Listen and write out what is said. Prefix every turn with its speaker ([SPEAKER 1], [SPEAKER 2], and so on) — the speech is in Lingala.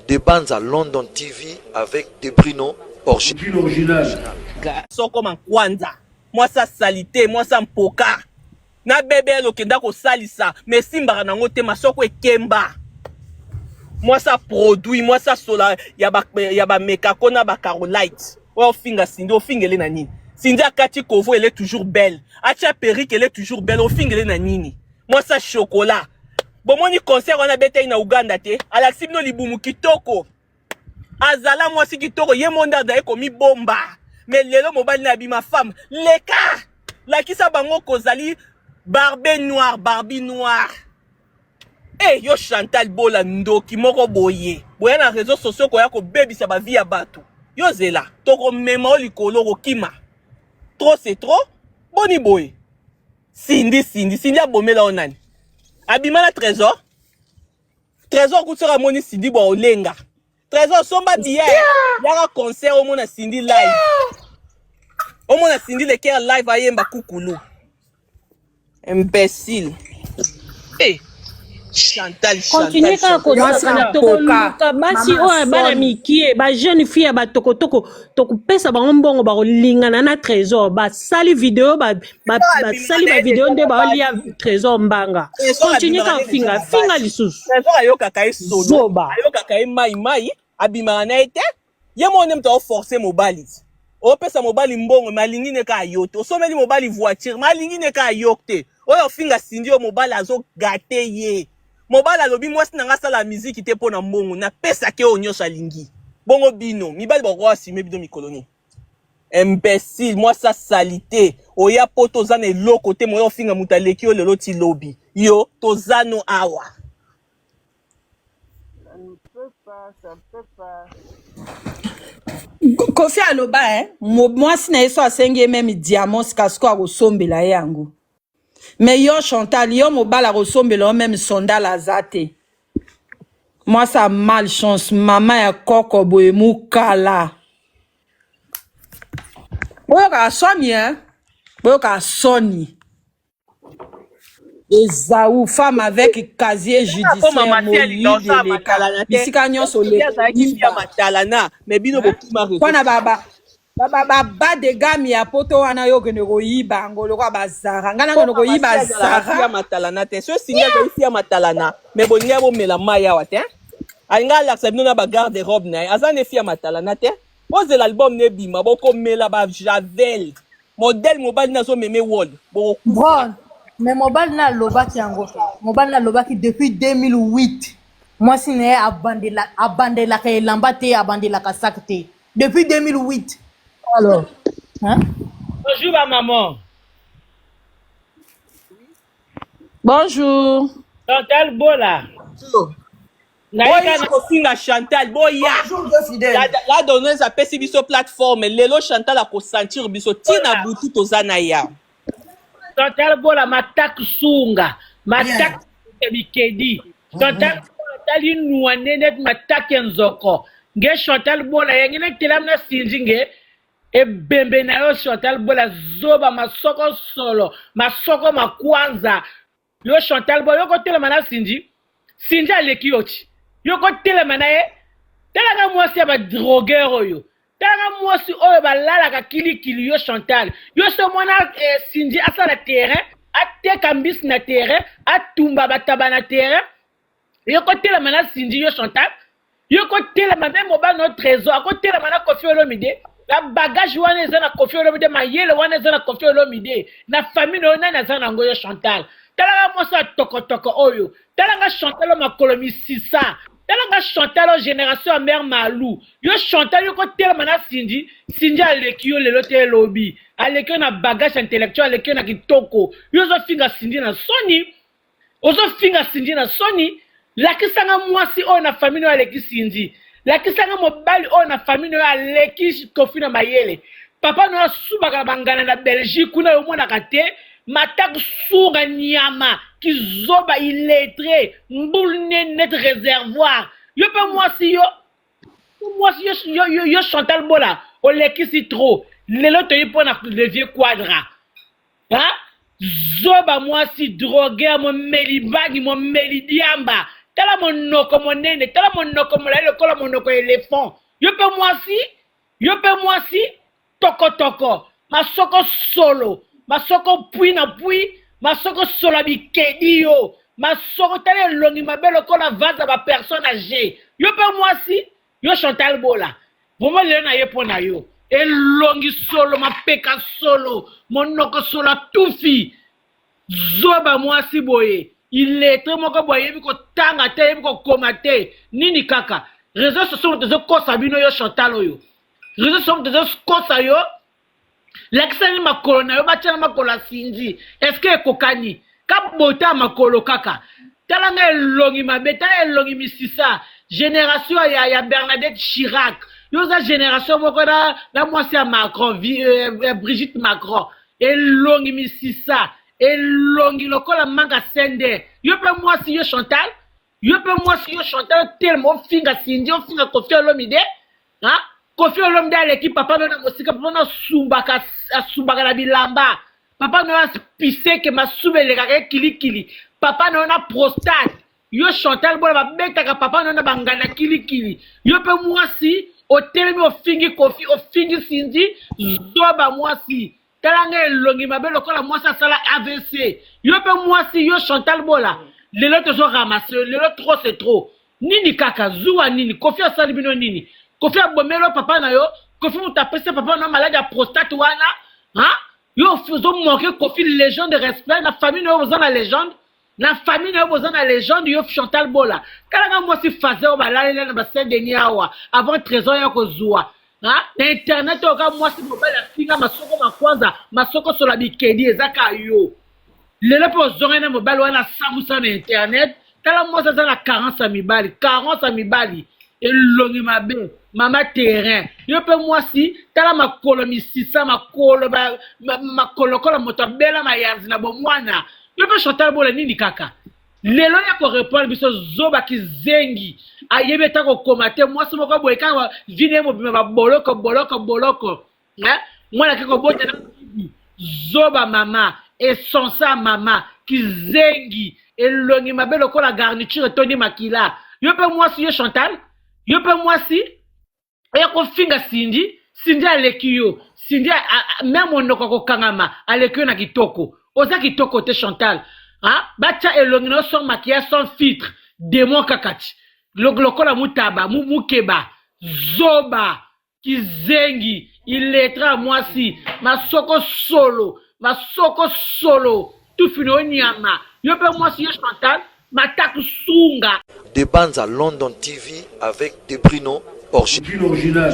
[SPEAKER 1] Debanza London TV avec Debrino original.
[SPEAKER 2] Soko mankwanza mwasi asalite mwasi mpoka na bebe okenda kosalisa me esimbaka nango te masoko ekemba mwasi produit mwasi asola ya bamekako na bacarolite oyo ofinga Cindy ofingele na nini? Cindy akati kovo, elle est toujours belle, atia perruque, elle est toujours belle, ofingele na nini? Mwasi ya chocolat. Bomoni concert wana abetaki na Uganda te, alakisi bino libumu kitoko, azala mwasi kitoko, ye mo nde azali komibomba. Me lelo mobali na abima femme leka lakisa bango kozali barbe noire, barbi noire. E yo Chantal Bola, ndoki moko boye, boya na réseau sociaux koya kobebisa bavie ya bato. Yo zela, tokomema yo likolo, kokima trop c'est trop. Boni boye, Cindy, Cindy, Cindy abomela yo nani? Abima na Trésor. Trésor kuti soki amoni Cindy bwa olenga. Trésor, somba billet yaka concert, omona Cindy live, omona Cindy Leker live, ayemba kukulu. Imbécile. Hey, Chantal.
[SPEAKER 3] Continue
[SPEAKER 2] Chantal.
[SPEAKER 3] kaka kosakana. Tokoluka basi oyo bana mikie, bajeune fille ya batokotoko, tokopesa bango mbongo, bakolingana na Trésor. Basali video, basali bavideo nde baolia Trésor mbanga. Continue kaka finga, finga lisusu.
[SPEAKER 2] Trésor ayokaka ye solo.
[SPEAKER 3] Zoba.
[SPEAKER 2] Ayokaka ye mai mai, abimaka na ye te. Ye moko nde moto aoforce mobali ti opesa mobali mbongo, me alingi ne kaka yo te. Osomeli mobali voiture, me alingi ne kaka yo te. Oyo ofinga Cindy, oyo mobali azogate ye. Mobali alobi: "Mwasi na nga asala miziki te mpo na mbongo, napesaki oyo nyonso alingi." Bongo bino mibali bakoka asime bino mikolo nini? Imbécile, mwasi asali te. Oya po toza na eloko te, moya ofinga moto aleki yo lelo ti lobi. Yo toza no awa.
[SPEAKER 4] Ça ne peut pas, ça ne peut pas.
[SPEAKER 5] Kofi aloba eh, mwasi na ye so asengi ye même diamant, sika sikoyo akosombela ye yango. Me yo Chantal, yo mobali akosombela yo même sandale aza te. Mwasi ya malchance, mama ya koko boye, mokala. Boyokaka soni eh? Boyokaka soni. Ezau, femme avec casier judiciaire, moyibi eleka bisika nyonso.
[SPEAKER 2] Azalaki fia matalana, me bino bokima.
[SPEAKER 5] Mpona ba de gamme ya poto wana, yo okende koyiba yango lokola bazara. Ngai nakende koyiba
[SPEAKER 2] Zara
[SPEAKER 5] Zara.
[SPEAKER 2] Matalana te. So esingi azali fia matalana, me bolingi bomela mai awa te. Alingi alakisa bino na bagarde robe na ye, aza ne fia matalana te. Bozela album ne ebima, bokomela bajavel modèle mobali nazomeme wol, bokokufa.
[SPEAKER 6] Bon, mais mobali na alobaki yango. Mobali na alobaki depuis 2008 mwasi na ye abandelaka elamba te, abandelaka sac te depuis 2008. Alors, hein?
[SPEAKER 7] Bonjour, ma maman.
[SPEAKER 5] Bonjour.
[SPEAKER 7] Chantal Bola.
[SPEAKER 2] Boya kofinga Chantal, boya. La donneuse apesi biso plateforme lelo. Chantal akosentir biso ntina butu, toza na ya.
[SPEAKER 7] Chantal Bola, matak sunga, matak bikedi. Chantal Bola, tali nwane net matak ya nzoko. Nge Chantal Bola, yangi na telam na sinji nge ebembe na yo. Chantal Bola, zoba, masoko solo, masoko makwanza. Yo Chantal Bola, yo kotelema na Cindy? Cindy aleki yo ti yo kotelema na ye. Talaka mwasi ya badrogueur oyo, talaka mwasi oyo balalaka kilikili. Yo Chantal, yo so mwana eh, Cindy asala terrain, ateka mbisi na terrain, atumba bataba na terrain, yo kotelema na Cindy? Yo Chantal, yo kotelema mpe mobali na Trésor akotelema na Kofi Olomide? Na bagage wana eza na Kofi Olomide, mayele wana eza na Kofi Olomide, na famille na yo nani aza nango? Yo Chantal, talaka mwasi ya tokotoko oyo. Talanga Chantal oyo, makolo misisa. Talanga Chantal oyo, génération ya mare Malu. Yo Chantal, yo kotelema na Cindy? Cindy aleki yo lelo te, elobi aleki yo na bagage intellectuel, aleki yo na kitoko. Yo ozofinga Cindy na soni, ozofinga Cindy na soni. Lakisanga mwasi oyo na famille oyo aleki Cindy. Lakisanga mobali oyo na famille oyo aleki Kofi na mayele. Papa no asubaka na bangana na Belgique kuna, yo omonaka te. Mataku sunga, nyama kizoba, illettré, mbulu nene net réservoir. Yo mpe mwasi, yo mwasi, yo, yo, yo, yo Chantal Bola, olekisi trop. Lelo toyi mpo na levier quadra, ha? Zoba mwasi, drogueur, momeli bangi, momeli diamba. Tala monoko monene, tala monoko molayi lokola monoko ya elephant. Yo pe mwasi, yo pe mwasi toko toko, masoko solo, masoko pui na pui, masoko solo ya bikedi yo. Masoko tala elongi mabe lokola vase ya ba personnes agees. Yo pe mwasi, yo Chantal Bola. Vraiment lelo na ye mpo na yo. Elongi solo, mapeka solo, monoko solo ya tufi. Zoba mwasi boye illettre moko boye ayebi kotanga te ayebi kokoma te nini kaka réseau sociaux moto ezokosa bino yo Chantal oyo réseau sociaux moto ezokosa yo lakisa ni makolo na yo batia na makolo ya Cindy est-ce que ekokani ka beauté ya makolo kaka tala nga elongi mabe tala elongi misisa génération ya, ya Bernadette Chirac yo oza génération moko na, na mwasi ya Macron vi, euh, Brigitte Macron Elongi misisa, elongi lokola manga sende. Yo pe mwasi yo Chantal, yo pe mwasi yo Chantal otelema ofinga Cindy, ofinga Koffi Olomide. Ha? Koffi Olomide aleki papa no na mosika, papa no asumbaka asumbaka na bilamba. Papa no apiseke masuba elekaka ye kilikili. Papa no na prostate. Yo Chantal bola babetaka papa no na banganda kilikili. Yo pe mwasi otelemi ofingi Koffi ofingi Cindy zoba mwasi. Tala nga elongi mabe lokola mwasi asala AVC. Yo pe mwasi yo Chantal bola lelo tozo ramasser yo lelo trop c'est trop. Nini kaka zuwa nini Koffi asali bino nini? Koffi abomeli yo papa na yo? Koffi moto apesi papa na yo maladi ya prostate wana? Ha? Yo ozo manquer Koffi legende respect na famille na yo oza na legende? Na famille na yo boza na legende yo Chantal Bola. Tala nga mwasi faze oyo balalela na ba Saint Denis awa avant Trésor ya kozua. Ha? Na internet oyo ka mwasi mobali afinga masoko makwanza, masoko sola bikedi eza ka yo. Lelo pe ozongani na mobali wana asambusa na internet. Tala mwasi aza na carence ya mibali, carence ya mibali. Elongi mabe, mama terrain. Yo pe mwasi tala makolo misisa, makolo ba, makolo lokola moto abela mayanzi na bomwana. Yo pe Chantal Bola nini kaka? Lelo ya ko repondre biso zoba kizengi ayebi ata kokoma te mwasi moko boye kaka vie na ye mobimba ba boloko boloko boloko hein? Mwana ake kobota na bibi zoba mama esonsa mama kizengi elongi mabe lokola garniture etondi makila yo pe mwasi yo Chantal yo pe mwasi oya kofinga Cindy Cindy aleki yo Cindy meme monoko akokangama aleki yo na kitoko oza kitoko te Chantal ha batia elongi na yo sans maquillage sans filtre demon kaka ti lokola mutaba mukeba zoba kizengi illettre ya mwasi masoko solo masoko solo tufi na yo nyama yo mpe mwasi yo Chantal Mataku sunga.
[SPEAKER 1] De Banza London TV avec Debrino original.